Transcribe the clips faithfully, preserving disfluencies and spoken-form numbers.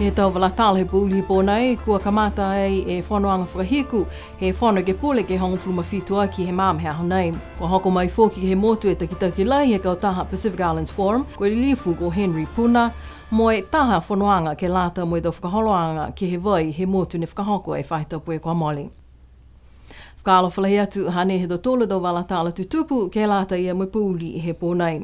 He tau vala tala he pouli he pō nei, kua kamata ai e fonoaga fakahiku he Fono Ekepule ke hogofulu ma fitu aki he magaaho he aho nei. Kua hoko mai foki he motu e takitaki lahi he kautaha Pacific Islands Forum, ko e lilifu ko Henry Puna, mo e taha fonoaga ke lata mo e tau fakaholoaga ke he vai he motu ne fakahoko e faahi tapu kua mole. Fakaalofa lahi atu, hanei e tau tolu tau vala tala tutupu ke lata ia mo e pouli he pō nei.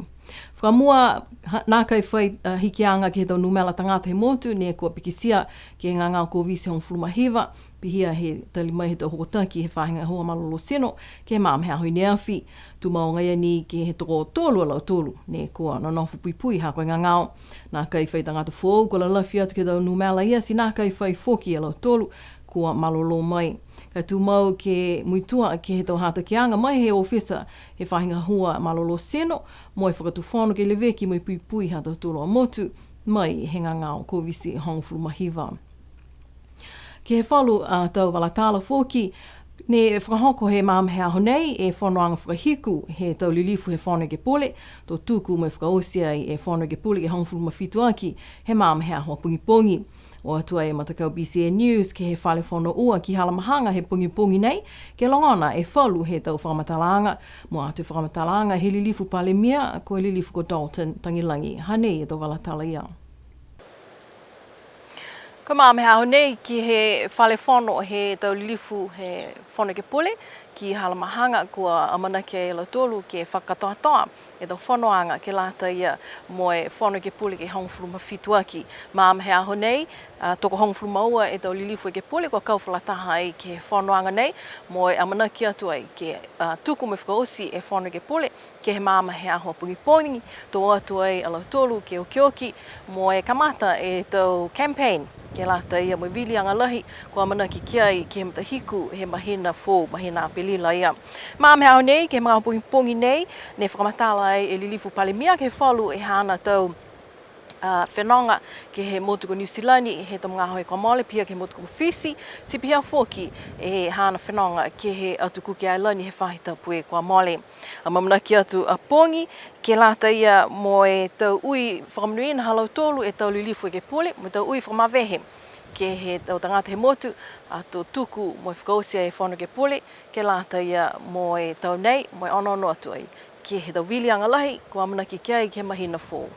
Fakamua, ha-, nākai fai, a, hikiaga ke he tau numela tagata he motu ne kua pikitia ke he gagao Koviti hogofulu ma hiva, pihia he tali mai he tau hokotaki he faahi gahua malolō tino ke he magaaho he aho i ne afi. Tumau agaia ni ke he tokotolu a lautolu ne kua nonofo puipui ha ko e gagao. Nākai fai tagata foou kua lalafi atu ke he tau numela ia, ti nākai fai foki a lautolu kua malolō mai. Ka e tumau ke muitua ke he tau hatakiaga mai he ofisa he faahi gahua malolō tino mo e fakatufono ke leveki mo e puipui ha tautolu a motu mai he gagao Koviti hogofulu ma hiva. Ke he falu a tau vala tala foki, ne fakahoko he magaaho he aho nei e fonoaga fakahiku he tau lilifu he Fono Ekepule, to tuku mo e fakaoti ai e Fono Ekepule ke hogofulu ma fitu aki he magaaho he aho pogipogi. O atu ai e matakau B C N News ke he fale fono ua ki Halamahaga he pogipogi nei, ke logona e falu he tau fakamatalaaga, mua atu e fakamatalaaga he lilifu Palemia, ko e lilifu ko Dalton Tagelagi. Hanei e tau vala tala ia. Ko e magaaho he aho nei ki he fale fono he tau lilifu he Fono Ekepule ki Halamahaga, kua amanaki a lautolu ke fakakatoatoa e tau fonoaga ke lata ia mo e Fono Ekepule ke hogofulu ma fitu aki. Magaaho he aho nei, a, tokohogofulu ma ua e tau lilifu Ekepule kua kau fakalataha ai ke he fonoaga nei, mo e amanaki atu ai ke, a, tuku mo e fakaoti e Fono Ekepule ke he magaaho he aho pogipogi, to o atu ai a lautolu ke okioki mo e kamata e tau campaign ke lata ia mo e viliaga lahi kua amanaki ki ai ke he matahiku he mahina foou, mahina Apelila ia. Magaaho he aho nei, ke he magaaho pogipogi nei, ne fakamatala ai e lilifu Palemia ke he falu e haana tau, a, fenoga ke he motu ko Niu Silani he tau magaaho kua mole, pihia ke he motu ko Fisi, ti pihia foki e haana fenoga ke he Atu Kuki Ailani he faahi tapu kua mole. Amaamanaki atu a pogi ke lata ia mo e tau ui fakamonuina ha lautolu e tau lilifu Ekepule, mo e tau ui fakamavehe ke he tau tagata he motu, ato tuku mo e fakaoti e Fono Ekepule ke lata ia mo e tau nei, mo e onoono atu ai ke he tau viliaga lahi kua amanaki ki ai ke he mahina foou.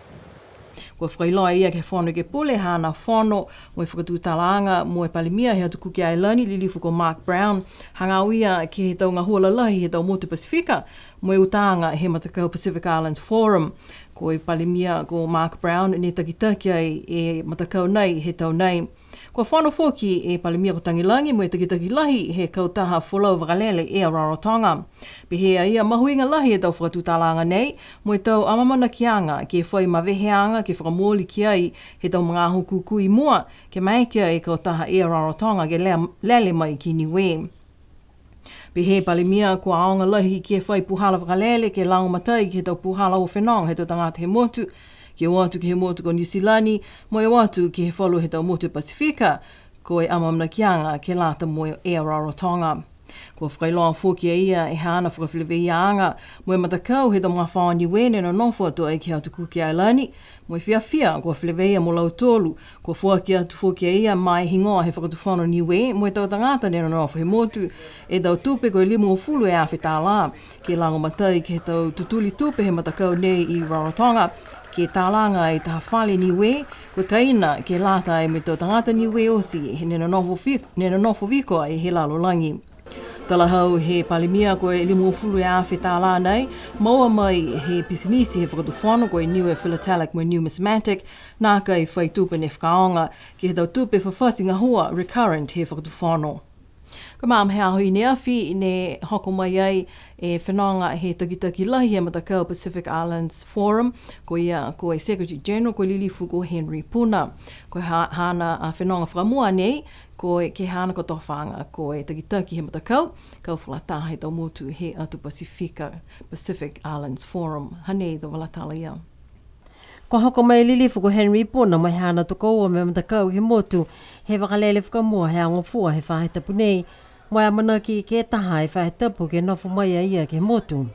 Kua fakailoa e ia ke he Fono Ekepule haana fono mo e fakatutalaaga mo e Palemia he Atu Kuki Ailani, lilifu ko Mark Brown, hagaao ia ke he tau gahua lalahi he tau motu Pasifika, mo e utaaga he matakau Pacific Islands Forum. Ko e Palemia ko Mark Brown ne takitaki ai e matakau nei he tau nei. Kua fono foki e Palemia ko Tagelagi mo e takitaki lahi he kautaha folau vakalele Air Rarotonga. Pehē a ia mahuiga lahi e tau fakatutalaaga nei, mo e tau amaamanakiaga ke fai maveheaga ke fakamooli ki ai he tau magaaho kūkū i mua, ke maeke e kautaha Air Rarotonga ke lea-, lele mai ki Niue. Pehē e Palemia kua aoga lahi ke fai puhala vakalele ke lagomatai ke he tau puhala o fenoga he tau tagata he motu, ke o atu ke he motu ko Niu Silani, mo e o atu ke he falu he tau motu Pasifika, ko e amaamanakiaga ke lata mo e Air Rarotonga. Kua fakailoa foki e ia e haana fakafeleveiaaga mo e matakau he tau magafaoa Niue ne nonofo atu ai ke he Atu Kuki Ailani, mo e fiafia kua feleveia mo lautolu, kua foaki atu foki e ia ma e higoa he Fakatufono Niue mo e tau tagata ne nonofo he motu e tau tupe ko e limagofulu e afe tālā, ke lagomatai ke he tau tutuli tupe he matakau nei i Rarotonga, ke talaga e taha fale Niue, ko e kaina ke lata ai mo e tau tagata Niue oti he ne nonofo fi-, ne nonofo viko ai he lalolagi. Talahau he Palemia ko e limagofulu e afe tālā nei, moua mai he pisinisi he Fakatufono ko e Niue Philatelic mo e Numismatic, nākai fai tupe ne fakaaoga ke he tau tupe fafati gahua recurrent he Fakatufono. Ko e magaaho he aho i ne afi ne hoko mai ai e fenoga he takitaki lahi he matakau Pacific Islands Forum, ko ia ko e Secretary General, ko e lilifu ko Henry Puna. Ko e ha-, haana a fenoga fakamua nei, ko e ke he haana kotofaaga, ko e takitaki he matakau, kau fakalataha he tau motu he atu Pasifika, Pacific Islands Forum. Hanei e tau vala tala ia. Kua hoko mai e lilifu ko Henry Puna mo e haana tokoua mo e matakau he motu, he vakalele fakamua he aho Gofua he faahi tapu nei, mo e amanaki ke taha e faahi tapu ke nofo mai a ia ke he motu.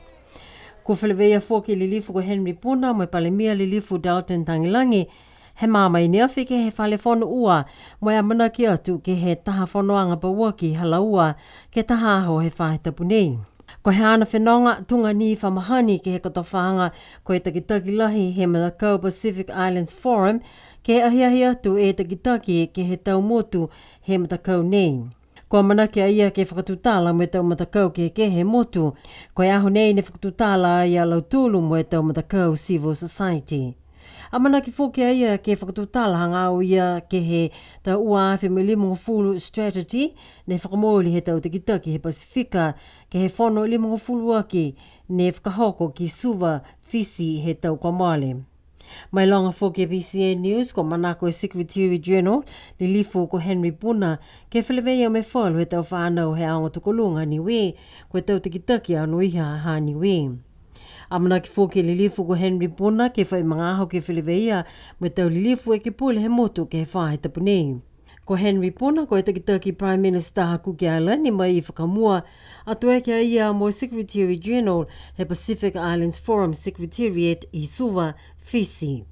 Kua feleveia foki e lilifu ko Henry Puna mo e Palemia lilifu Dalton Tagelagi, He magaaho i ne afi ke he fale fono ua, mo e amanaki atu ke he taha fonoaga pauaki ha laua, ke he taha aho he faahi tapu nei. Ko e haana fenoga, tuga ni fa mahani ke he kotofaaga, ko e takitaki lahi he matakau Pacific Islands Forum, ke ahiahi atu e takitaki ke he tau motu he matakau nei. Kua amanaki a ia ke fakatutala mo e tau matakau kehekehe he motu. Ko e aho nei ne fakatutala ai a lautolu mo e tau matakau civil society. Amanaki foki a ia ke fakatutala hagaao ia ke he tau ua afe mo e limagofulu strategy, ne fakamooli he tau takitaki he Pasifika, ke he fono limagofulu aki, ne fakahoko ki Suva, Fisi he tau kua mole. Mailoga foki e BCN News, kua manako e Secretary General, Lilifu ko Henry Puna, ke feleveia mo e falu he tau fanau he aoga tokoluga Niue, ko e tau takitaki anoiha ha Niue. Amanaki foki e Lilifu ko Henry Puna, ke fai magaaho ke feleveia mo e tau lilifu ekepule he motu ke he faahi tapu nei. Ko Henry Puna, ko e takitaki Prime Minister ha Kuki Island, ne mai fakamua, ato eke a ia mo e Secretary General he Pacific Islands Forum Secretariat i Suva, Fisi.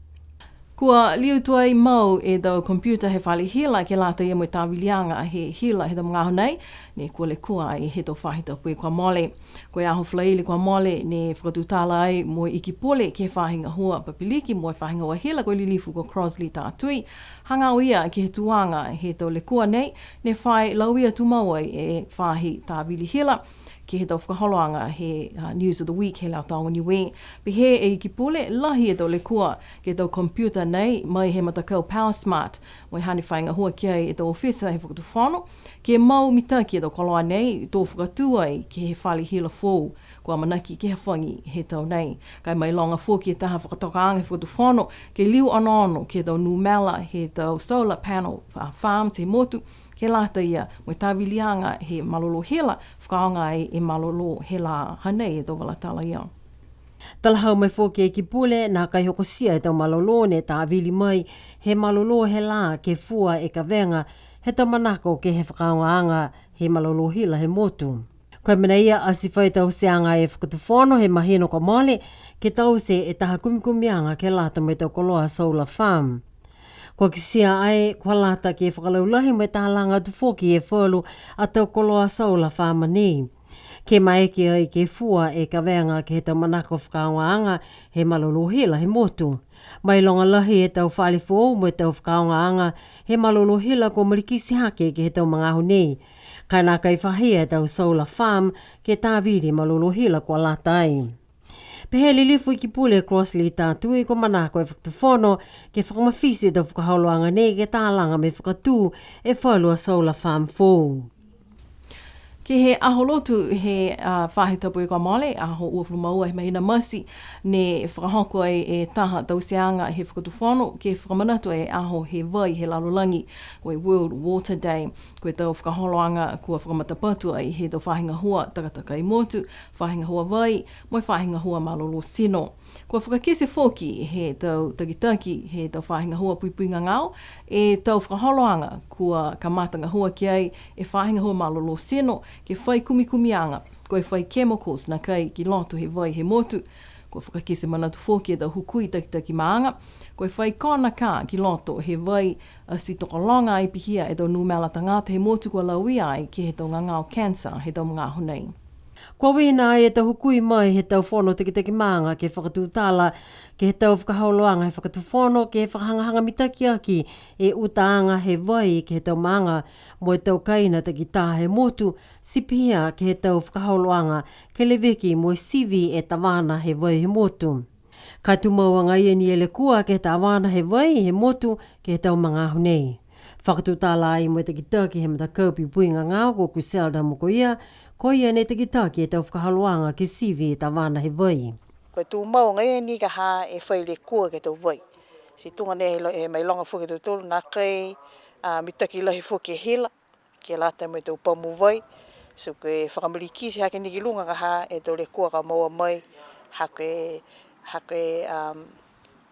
Kua liu tuai mau e tau computer he fale hila ke lata ia mo e taviliaga he hila he tau magaaho nei, ne kua lekua ai he tau faahi tapu kua mole. Ko e aho Falaile kua mole, ne fakatutala ai mo e Iki Pule ke he faahi gahua papiliki mo e faahi gahua hila ko e Lilifu ko Crossley Tatui. Hagaao ia ke he tuaga he tau lekua nei, ne fai lauia tumau ai e faahi tavili hila, ke he tau fakaholoaga he, uh, News of the Week he Leo Taoga Niue. Pehē e Iki Pule, lahi e tau lekua ke he tau computer nei, mai he matakau PowerSmart, mo e hane fai gahua ki ai e tau ofisa he fakatufono, ke mau mitaki e tau koloa nei, to fakatū ai ke he fale hila foou, kua amanaki ke hafagi he tau nei. Ka e mailoga foki e taha fakatokaaga he fakatufono, ke liu onoono ke he tau numela he tau solar panel fa-, farms he motu, ke lata ia mo e taviliaga he malolō hila, fakaaoga ai e malolō he lā. Hanei e tau vala tala ia. Talahau mai foki e Iki Pule, nākai hokotia e tau malolō ne tavili mai he malolō he lā ke fua e kavega he tau manako ke he fakaaogaaga he malolō hila he motu. Ko e mena ia, ati fai tauteaga e fakatufono he mahina kua mole, ke taute e taha kumikumiaga ke lata mo e tau koloa solar farm. Kua kitia ai, kua lata ke fakalaulahi mo e talaga atu foki e falu a tau koloa solar farm nei, ke maeke ai ke fua e kavega ke he tau manako fakaaogaaga he malolō hila he motu. Mailoga lahi e tau fale foou mo e tau fakaaogaaga he malolō hila kua malikiti hake ke he tau magaaho nei. Ka e nākai fahia e tau solar farm ke tavili e malolō hila kua lata ai. Pehē e Lilifu Iki Pule Crossley Tatui, kua manako e fakatufono ke fakamafiti e tau fakaholoaga nei ke talaga mo e fakatū e falu a solar farm foou. Ke he aho lotu he, a, faahi tapu kua mole, aho uafulu ma ua he mahina Mati, ne fakahoko ai e taha tauteaga he fakatufono ke fakamanatu e aho he vai he lalolagi, ko e World Water Day. Ko e tau fakaholoaga kua fakamatapatu ai he tau faahi gahua takatakai motu, faahi gahua vai, mo e faahi gahua malolō tino. Kua fakakite foki he tau takitaki he tau faahi gahua puipui gagao e tau fakaholoaga kua kamata gahua ki ai e faahi gahua malolō tino, ke fai kumikumiaga, ko e fai chemicals nākai ki loto he vai he motu. Kua fakakite manatu foki e tau hukui takitaki maaga, ko e fai kona kā ki loto he vai, ati tokologa ai pihia e tau numela tagata he motu kua lauia ai ke he tau gagao cancer he tau magaaho nei. Kua uiina ai e tau hukui mai he tau fono takitaki maaga ke fakatutala ke he tau fakaholoaga he fakatufono ke fakahagahaga mitaki aki e utaaga he vai ke he tau maaga mo e tau kaina takitaha he motu, ti pihia ke he tau fakaholoaga ke leveki mo e sivi e tavana he vai he motu. Ka tumau agaia ni e lekua ke he tavana he vai he motu ke he tau magaaho nei. Fakatutala ai mo e takitaki he matakau puipui gagao ko Griselda Mokoia, ko ia ne takitaki e tau fakaholoaga ke sivi e tavana he vai. Ko e tumau agaia ni ka ha e fai lekua ke he tau vai. Ti tuga nei he mailoga foki e tautolu nākai, a, mitaki lahi foki e hila ke lata mo e tau pamu vai. So ko e fakamalikiti hake ni ki luga ka ha e tau lekua ka moua mai, ha ko e, ha ko e, um,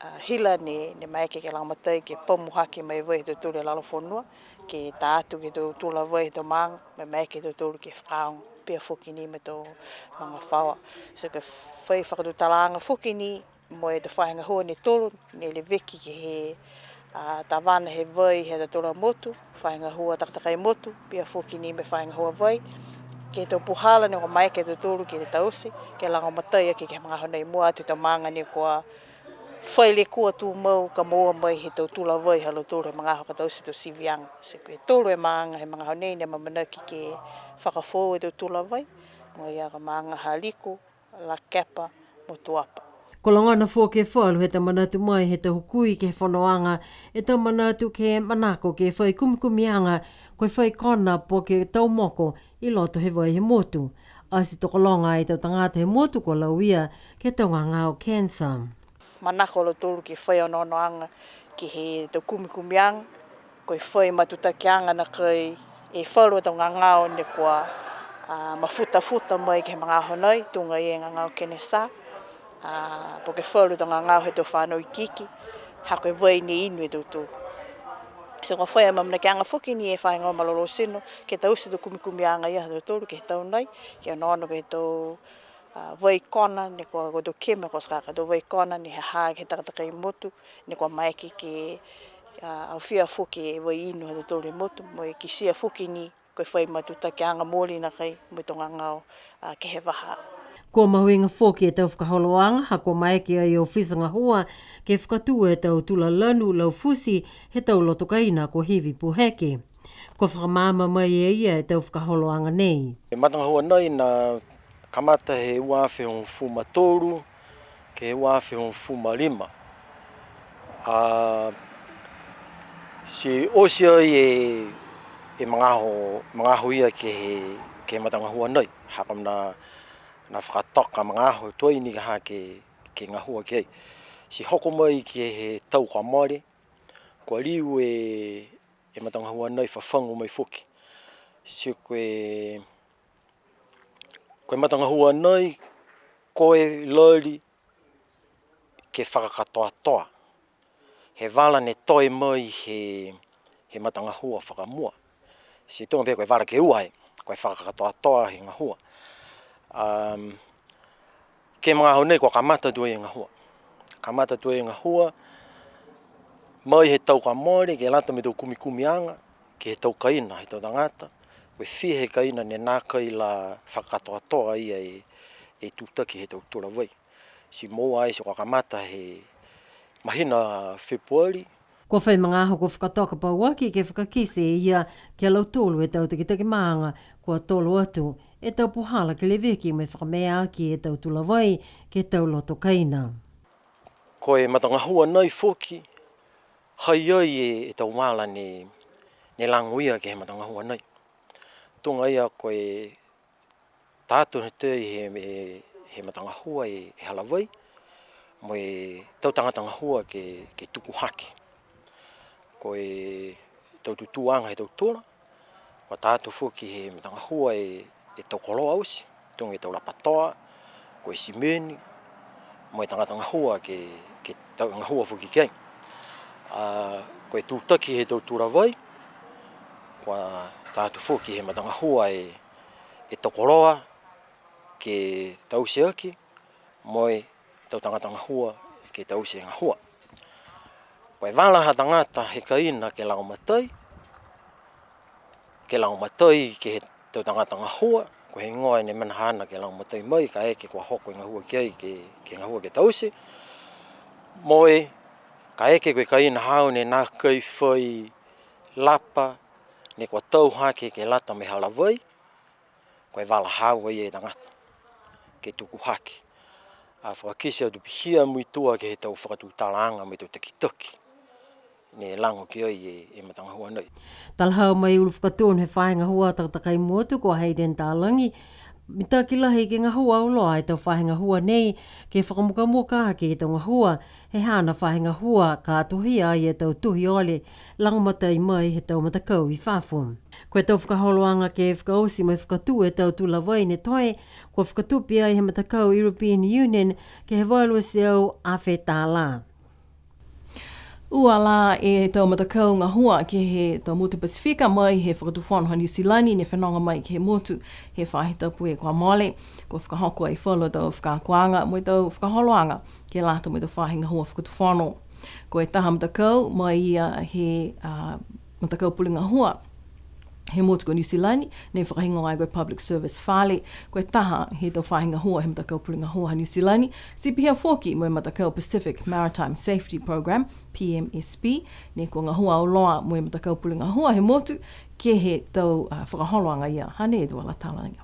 a, hila ne, ne maeke ke lagomatai ke pamu hake mai vai he tautolu he lalo fonua, ke ta atu ke he tau tula vai he tau maaga, mo e maeke he tautolu ke fakaaoga, pihia foki ni mo e tau magafaoa. So ko e fai fakatutalaaga foki ni, mo e tau faahi gahua ne tolu, ne leveki ke he, A, tavana he vai he ha tautolu a motu, faahi gahua takatakai motu, pihia foki ni mo e faahi gahua vai, ke he tau puhala ne kua maeke e tautolu ke taute, ke lagomatai aki ke he magaaho nei, mua atu e tau maaga ne kua fai lekua tumau ka moua mai he tau tula vai ha lautolu he magaaho ka taute e tau siviaga. Ti ko e tolu e maaga he magaaho nei ne amaamanaki ke fakafoou e tau tula vai, mo e ko e maaga ha Liku, Lakepa, mo Tuapa. Kua logona foki e falu he tau manatu mai he tau hukui ke he fonoaga e tau manatu ke manako ke fai kumikumiaga, ko e fai kona po ke tau moko i loto he vai he motu. Ati tokologa e tau tagata he motu kua lauia ke he tau gagao cancer. Manako a lautolu ke fai onoonoaga ke he tau kumikumiaga, ko e fai matutakiaga nākai e falu a tau gagao ne kua, a, mafutafuta mai ke he magaaho nei, tuga e gagao kenesa, a, po ke falu a tau gagao he tau fanau ikiiki, ha ko e vai ne inu e tautolu. Ti kua fai amaamanakiaga foki ni e faahi gahua malolō tino, ke taute e tau kumikumiaga ia ha tautolu ke he tau nei, ke onoono ke he tau a, vai kona, ne kua, ko e tau chemicals ka, ko e tau vai kona, ne ha ha ke he takatakai motu, ne kua maeke ke, a, aofia foki e vai inu ha tautolu he motu, mo e kitia foki ni, ko e fai matutakiaga mooli nākai, mo e tau gagao, a, ke he vahā. Kua mahuiga foki e tau fakaholoaga, ha kua maeke ai e ofisa gahua, ke fakatū e tau tula lanu laufuti, he tau loto kaina kua hivi pu heke. Kua fakamaama mai e ia e tau fakaholoaga nei. E matagahua nei ne kamata he ua afe hogofulu ma tolu, ke he ua afe hogofulu ma lima. A, ti oti ai e, e magaaho, magaaho ia ke he, ke he matagahua nei. Ha ko e mena, ne fakatoka magaaho tuai ni ka ha ke, ke gahua ki ai. Ti hoko mai ke he tau kua mole, kua liu e, e matagahua nei fafagu mai foki. Ti ko e, ko e matagahua nei, ko e lali ke fakakatoatoa. He vala ne toe mai he, he matagahua fakamua. Ti tuga pehē ko e vala ke ua e, ko e fakakatoatoa he gahua. Um, Ke he magaaho nei kua kamata tuai e gahua. Kamata tuai e gahua, mai he tau kua mole, ke lata mo e tau kumikumiaga, ke he tau kaina, he tau tagata, ko e fiha he kaina ne nākai la fakakatoatoa ia e, e tutaki he tau tula vai. Ti moua ai ti kua kamata he mahina Fepuali, Kua fai magaaho kua fakatoka pauaki ke fakakite e ia ki a lautolu e tau takitaki maaga, kua tolo atu e tau puhala ke leveki mo e fakamea aki e tau tula vai ke he tau loto kaina. Ko e matagahua nei foki, ha i ai e, e tau vala ne, ne lago ia ke he matagahua nei. Tuga ia ko e ta atu he tei he, he, he matagahua e, e hala vai, mo e tau tagata gahua ke, ke tuku hake. Ko e tau tutūaga he tau tula, kua ta atu foki he matagahua e, e tau koloa oti, tuga e tau lapatoa, ko e simeni, mo e tagata gahua ke, ke tau gahua foki ki ai. A, ko e tutaki he tau tula vai, kua ta atu foki he matagahua e, e tau koloa ke taute aki, mo e tau tagata gahua ke taute e gahua. Ko e vala ha tagata he kaina ke lagomatai, ke lagomatai ke he tau tagata gahua, ko e heigoa ne mena haana ke lagomatai mai, kaeke kua hoko e gahua ki ai ke, ke gahua ke taute. Mo e, kaeke ko e kaina haau ne nākai fai lapa, ne kua tau hake ke lata mo e hala vai, ko e vala haau a ia e tagata ke tuku hake. A fakakite atu pihia muitua ke he tau fakatutalaaga mo e tau takitaki ne lago ki ai e, e matagahua nei. Talahau mai e ulu fakatonu he faahi gahua takatakai motu ko Hayden Talagi, mitaki lahi ke gahua auloa e tau faahi gahua nei, ke fakamukamuka aki e tau gahua, he haana faahi gahua ka tohia ai e tau tohi ole, lagomatai mai he tau matakau i fafo. Ko e tau fakaholoaga ke fakaoti mo e fakatū e tau tula vai ne toe, kua fakatupe ai he matakau European Union ke he valu e teau afe tālā. Ua la e tau matakau gahua ke he tau motu Pasifika mai he fakatufono ha Niu Silani ne fenoga mai ke he motu he faahi tapu kua mole. Kua fakahoko e falu tau fakaakoaga mo e tau fakaholoaga ke lata mo e tau faahi gahua fakatufono. Ko e taha matakau, mai ia he, a, matakau pule gahua he motu ko Niu Silani, ne fakahigoa ai ko e Public Service Fale. Ko e taha he tau faahi gahua he matakau pule gahua ha Niu Silani, ti pihia foki mo e matakau Pacific Maritime Safety Program, P M S P, ne kua gahua auloa mo e matakau pule gahua he motu, ke he tau, a, fakaholoaga ia. Hanei e tau vala tala ia.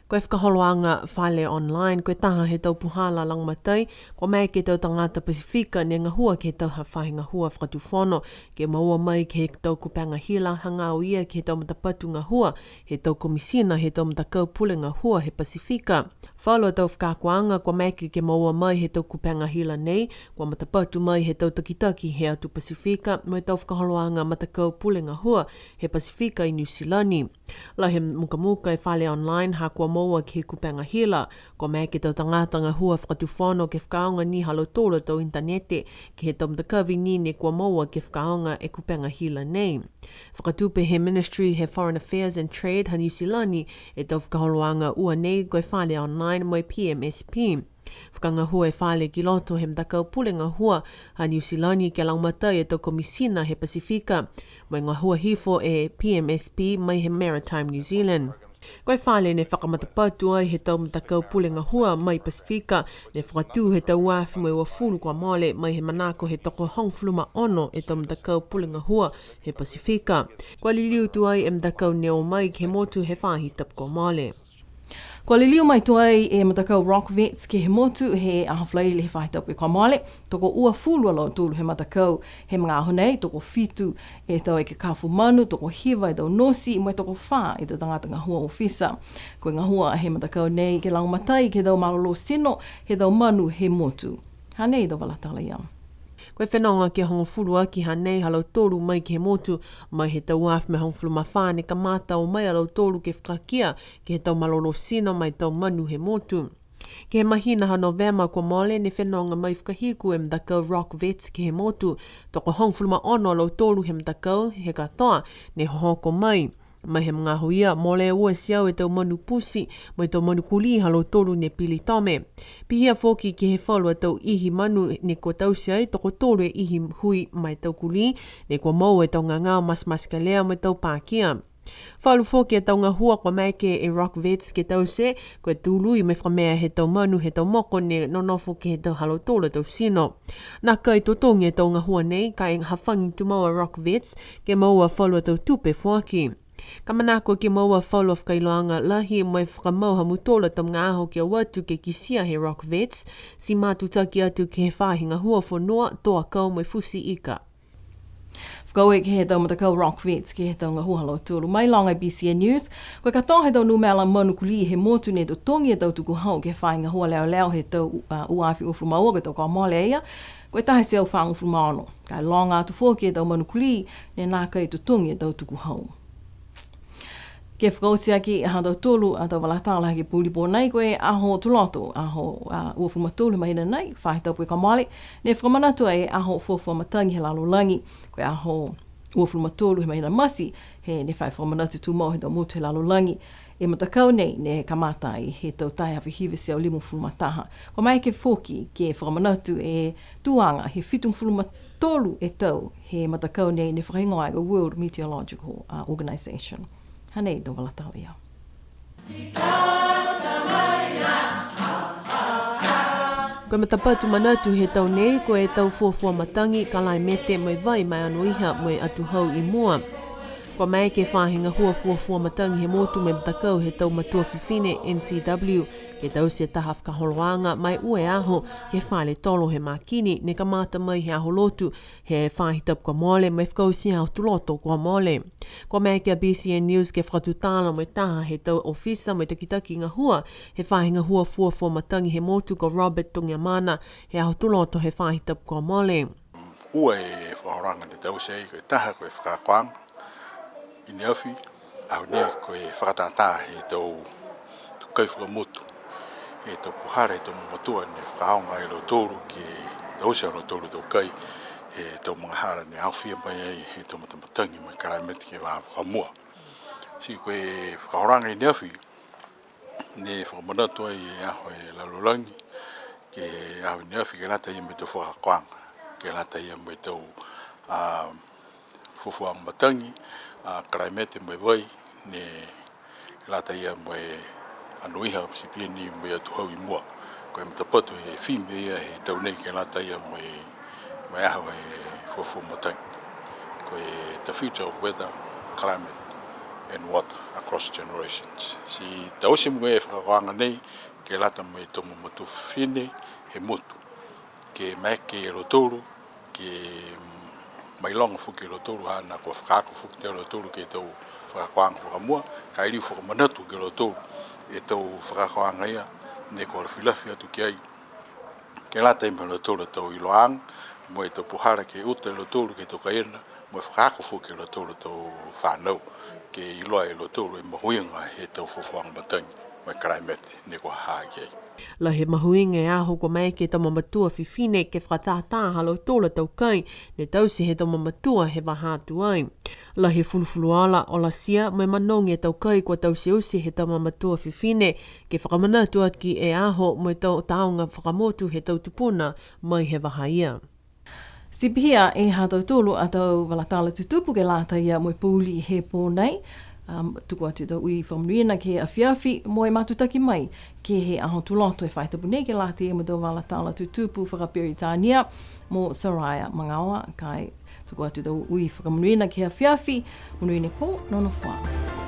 Ko e fakaholoaga Fale Online, ko e taha he tau puhala lagomatai, kua maeke e tau tagata Pasifika ne gahua ke he tau ha faahi gahua fakatufono, ke moua mai ke he tau kupega hila, hagaao ia ke he tau matapatu gahua he tau komisina he tau matakau pule gahua he Pasifika. Falu a tau fakaakoaga kua maeke ke moua mai he tau kupega hila nei, kua matapatu mai he tau takitaki he atu Pasifika, mo e tau fakaholoaga matakau pule gahua he Pasifika i Niu Silani. Lahi e mukamuka e Fale Online ha kua moua ke he kupega hila, kua maeke e tau tagata gahua fakatufono ke fakaaoga ni ha lautolu a tau initanete, ke he tau matakavi ni ne kua moua ke fakaaoga e kupega hila nei. Fakatupe he Ministry he Foreign Affairs and Trade ha Niu Silani e tau fakaholoaga ua nei ko e Fale Online mo e P M S P. Fakagahua e Fale ki loto he matakau pule gahua ha Niu Silani ke lagomatai e tau komisina he Pasifika, mo e gahua hifo e P M S P mai he Maritime New Zealand. Ko e Fale ne fakamatapatu ai he tau matakau pule gahua mai Pasifika, ne fakatū he tau ua afe mo e uafulu kua mole, mai he manako he tokohogofulu ma ono e tau matakau pule gahua he Pasifika. Kua liliu tuai e matakau ne o mai ke he motu he faahi tapu kua mole. Kua liliu mai tuai e matakau Rock Vets ke he motu he aho Falaile he faahi tapu kua mole. Tokouafulu a lautolu he matakau he magaaho nei, tokofitu e tau ekekafo manu, tokohiva e tau nosi, mo e tokofā e tau tagata gahua ofisa. Ko e gahua he matakau nei ke lagomatai ke he tau malolō tino he tau manu he motu. Hanei e tau vala tala ia. Ko e fenoga ke hogofulu aki hanei ha lautolu mai ke he motu, mai he tau ua afe mo e hogofulu ma fā ne kamata o mai a lautolu ke fakakia ke he tau malolō tino mo e tau manu he motu. Ke he mahina ha Novema kua mole ne fenoga mai fakahiku e matakau Rock Vets ke he motu, tokohogofulu ma ono a lautolu he matakau he katoa ne hohoko mai. Mai he magaaho ia, mole ua e teau e tau manu pusi, mo e tau manu kulī ha lautolu ne pili tome. Pihia foki ke he falu a tau ihi manu ne kua taute ai, tokotolu e ihi hui ma e tau kulī, ne kua moua e tau gagao matematekelea mo e tau pakia. Falu foki e tau gahua kua maeke e Rock Vets ke taute, ko e tului mo e fakamea he tau manu he tau moko ne nonofo ke he tau ha lautolu a tau tino. Nākai totogi e tau gahua nei, ka e hafagi tumau a Rock Vets ke moua falu a tau tupe foaki. Ka manako ke moua falu a fakailoaga lahi mo e fakamau ha mutolu a tau magaaho ke o atu ke kitia he Rock Vets, ti matutaki atu ke he faahi gahua fonua, tō akau mo e futi ika. Fakaaue ke he tau matakau Rock Vets ke he tau gahua ha lautolu. Mailoga e B C N News, ko e katoa he tau numela manu kulī he motu ne totogi e tau tukuhau ke he faahi gahua leoleo he tau, a, ua afe uafulu ma ua, ko e tau kua mole ia, ko e taha e teau fagofulu ma ono. Ka e loga atu foki e tau manu kulī ne nākai totogi e tau tukuhau. Ke fakaoti aki ha tautolu a tau vala tala ke he pō nei, ko e Aho Tuloto, aho, a, uafulu ma tolu he mahina nei, faahi tapu kua mole, ne fakamanatu ai e Aho Fuafua Matagi he Lalolagi, ko e aho uafulu ma tolu he mahina Mati, he ne fai fakamanatu tumau he tau motu he lalolagi e matakau nei, ne kamata ai he tau taha e afe hiva e teau limagofulu ma taha. Kua maeke foki ke fakamanatu e tuaga he fitugofulu ma tolu e tau he matakau nei, ne fakahigoa ai ko e World Meteorological, a, Organization. Hanei e tau vala tala ia. Ko e matapatu manatu he tau nei, ko e tau fuafua matagi, kalaimete mo e vai ma e anoiha mo e atuhau i mua. Kua maeke e faahi gahua fuafua matagi he motu mo e matakau he tau matua fifine, N C W, ke taute taha fakaholoaga ma e ua e aho ke he fale tolo he Makini, ne kamata mai he aho Lotu he faahi tapu kua mole, mo e fakaoti he Aho Tuloto kua mole. Kua maeke a B C N News ke fakatutala mo e taha he tau ofisa mo e takitaki gahua he faahi gahua fuafua matagi he motu ko Robert Togiamana, he Aho Tuloto he faahi tapu kua mole. Ua e fakaholoaga ne taute ai, ko e taha ko e fakaakoaga i ne afi, aho nei ko e fakatātā he tau kai fakamotu, he tau puhala he tau mamatua ne fakaaoga e lautolu ke taute e lautolu tau kai, he tau magahala ne aofia mai ai he tau matamatagi mo e kalaimete ke he vahā fakamua. Ti ko e fakaholoaga i ne afi, ne fakamanatu ai e aho e lalolagi, ke he aho i ne afi ke lata ia mo e tau fakaakoaga. Ke lata ia mo e tau, a, fuafuaga matagi, a, climate mo e vai, ne lata ia mo e anoiha sipi ni mo e atuhau i mua. Ko e matapatu he theme ia he tau nei ke lata ia mo e, mo e aho he fuafua matagi. Ko e the future of weather, climate and water across generations. Ti taute mo e fakaakoaga nei ke lata mo e tau mamatua fifine he motu. Ke maeke e lautolu, ke mailoga foki e lautolu, ha nā kua fakaako foki e lautolu ke he tau fakaakoaga fakamua, ka e liu fakamanatu ke he lautolu e tau fakaakoaga ia, ne kua lafilafi atu ki ai. Ke lata mo e lautolu tau iloaaga, mo e tau puhala ke uta e lautolu ke he tau kaina, mo e fakaako foki e lautolu tau fanau, ke iloa e lautolu e mahuiga he tau fuafuaga matagi, mo e climate, ne kua ha ki ai. Lahi e mahuiga e aho kua maeke e tau mamatua fifine ke fakatātā ha lautolu a tau kai ne taute he tau mamatua he vahā tuai. Lahi e fulufuluola, olatia mo e manogi e tau kai kua taute oti he tau mamatua fifine, ke fakamanatu aki e aho mo e tau tāoga fakamotu he tau tupuna mai he vahā ia. Ti pihia e ha tautolu a tau vala tala tutupu ke lata ia mo e pouli he pō nei. Um, tuku atu e tau ui fakamonuina ke he afiafi mo e matutaki mai ke he aho Tuloto he faahi tapu nei ke lata ia mo e tau vala tala tutupu fakaperitania mo Soraya Magaoa. Ka e tuku atu e tau ui fakamonuina ke he afiafi, monuina e pō, nonofo ā.